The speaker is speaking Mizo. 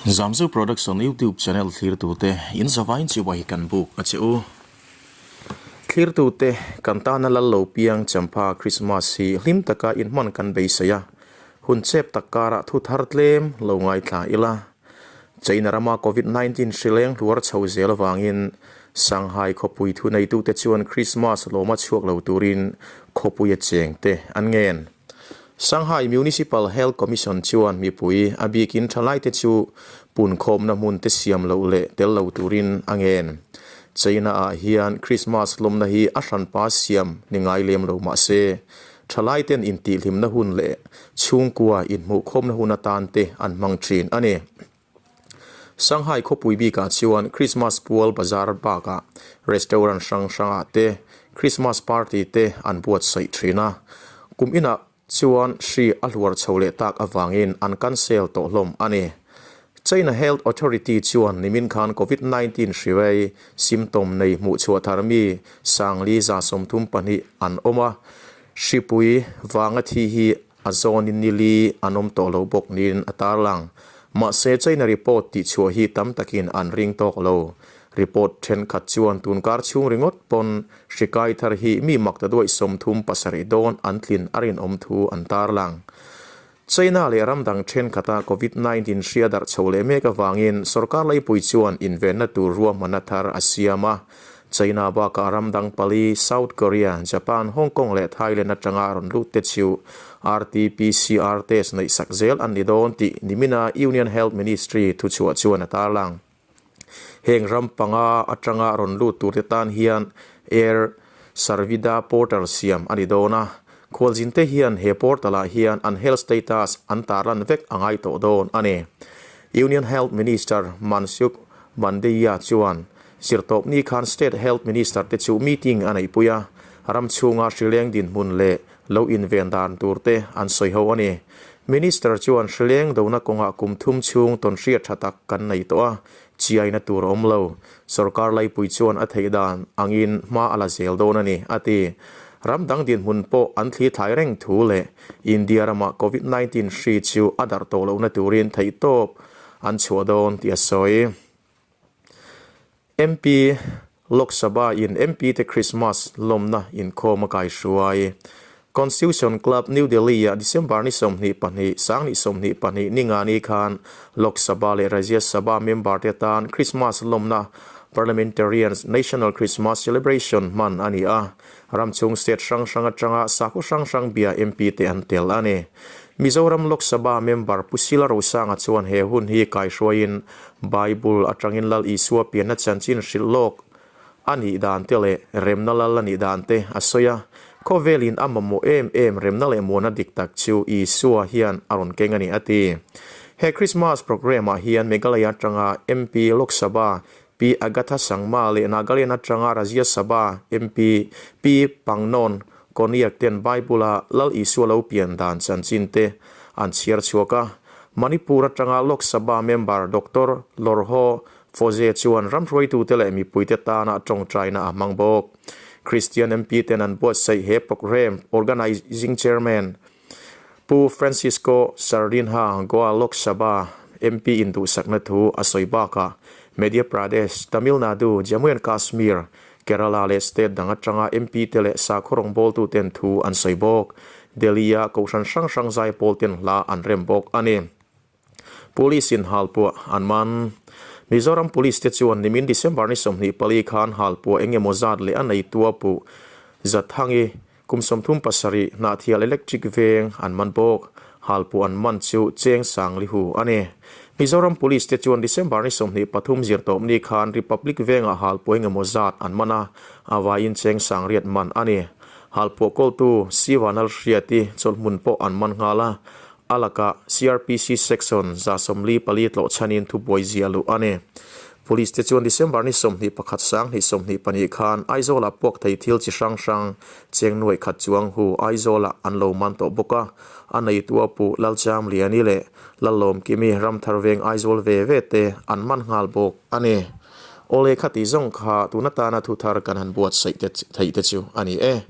Zamzo Production YouTube channel thlirtute in zavain chibai kan buk a che u. Thlirtute kan tana lal lo piang champha Christmas hi hlim taka inhman kan beisei a, hun chep tak karah thu thar tlem lo ngaithla ila. China rama Covid 19 hri leng hluar chho zel avangin Shanghai khawpui thuneitute chuan Christmas lawma chhuak lo turin khawpuia chengte an ngen. Shanghai Municipal Health Commission chuan mipui a bikin thalaite chu punkhawmna hmun te siam loh leh tel lo turin a ngen. China-ah hian Christmas lawmna hi a hranpa siam ni ngai lem lo mah se, thalaiten intihhlimna hun leh chhungkua inhmuhkhawmna hun atan te an hmang thin a ni. Shanghai khawpui bikah chuan Christmas pual bazar bakah restaurant hrang hrangah te Christmas party te an buatsaih thin a. Kum inah chuan hri a hluar chho leh tak avangin an cancel tawh hlawm a ni. China Health Authority chuan nimin khan Covid 19 hri vei symptom nei hmuh chhuah thar mi Sangli 32 an awm a, hripui vanga thi hi A zawnin ni li an awm tawh lo bawk niin a tarlang. Mahse, China report tihchhuah hi tam takin an ring tawk lo. Report thenkhat chuan tunkar chhung ringawt pawn hri kai thar hi mi mak ta duaih 37 dawn an tlin a rinawm thu an tarlang. China leh ram dang thenkhat a Covid 19 hri a darh chho leh mek avangin sorkar leipui chuan invenna tur ruahmanna thar a siam a. China bakah ram dang pali, South Korea, Japan, Hong Kong leh Thailand atanga rawn lut te chu RT-PCR test neih sak zel an ni dawn tih nimina Union Health Ministry thuchhuah chuan a tarlang. Heng ram panga atanga rawn lut turte tan hian Air Sarvida portal siam a ni dawn a, khualzinte hian he portal-ah hian an health status an tarlan vek a ngai tawh dawn a ni. Union Health Minister Mansukh Mandaviya chuan Zirtawpni khan State Health Minister te chu meeting a neihpui a, ram chhunga hrileng dinhmun leh lo inven dan tur te an sawi ho a ni. Minister chuan hrileng dona kawngah kum thum chhung tawnhriat tha tak kan nei tawh a, chiaina tur a awm lo. Sorkar laipui chuan a theih dan angin hma a la zel dawn a ni, a ti. Ram dang dinhmun pawh an thli thlai reng thu leh India ramah Covid 19 hri chu a darh tawh lohna turin theihtawp an chhuah dawn tih a sawi. MP Lok Sabha in MP te Krismas lawmna inkhawm a kaihruai. Constitution Club New Delhi ah December ni 22, 2022 ningani khan Lok Sabha leh Rajya Sabha member te atan Krismas lawmna Parliamentarians National Christmas Celebration hman a ni a. Ram chung state hrang hrang atanga sakhaw hrang hrang bia MP te an tel a ni. Mizoram Lok Sabha member Pu Sila Rosanga chuan he hun hi kaihruaiin Bible atangin Lal Isua pianna chanchin hrilh lawk a nih dan te leh remna lal a nih dan te a sawi a. Khawvelin a mamawh em em remna leh muana dik tak chu Isua hian a rawn keng a ni a ti. He Christmas programme ah hian Meghalaya atanga MP Lok Sabha Pi Agatha Sangma leh Nagaland atanga Rajya Sabha MP Pi Pangnon Konyak ten Bible-a Lal Isua lo pian dan chanchin te an chhiar chhuak a. Manipur atanga Lok Sabha member Doctor Lorho Pfoze chuan ramhruaitute leh mipuite tana tawngtaina a hmang bawk. Christian MP ten an buatsaih he programme Organising Chairman Pu Francisco Sardinha Goa Lok Sabha MP in duhsakna thu a sawi bakah Madhya Pradesh, Tamil Nadu, Jammu and Kashmir, Kerala leh state dang atanga MP te leh sakhaw rawngbawltuten thu an sawi bawk. Delhi-a kohhran hrang hrang zaipawl ten hla an rem bawk a ni. Police in halpuah an man. Mizoram Police te chuan nimin December ni 24 khan halpuah eng emaw zat leh a neitua puh Zathangi kum 37 Hnahthial Electric veng an man bawk. Halpuah an man chu Cheng Sanglihu a ni. Mizoram Police te chuan December ni 23 zirtawpni khan Republic vengah halpuah eng emaw zat an man a, a vaiin Cheng Sangriat man a ni. Halpuah kawltu Sivanalhriati chawlhmun pawh an man nghal a, A lakah CrPC Section 144 tlawh chhanin thubuai ziah luh a ni. Police te chuan December ni 21 2024 khan Aizawlah puak thei thil chi hrang hrang cheng nuaih khat chuang hu Aizawlah an lo man tawh bawk a. A neitu a pu Lalchamliani leh Lallawmkimi Ramthar Veng Aizawl ve ve te an man nghal bawk a ni. Awle khati zawng kha tun atana thuthar kan han buatsaih te theih te chu a ni e.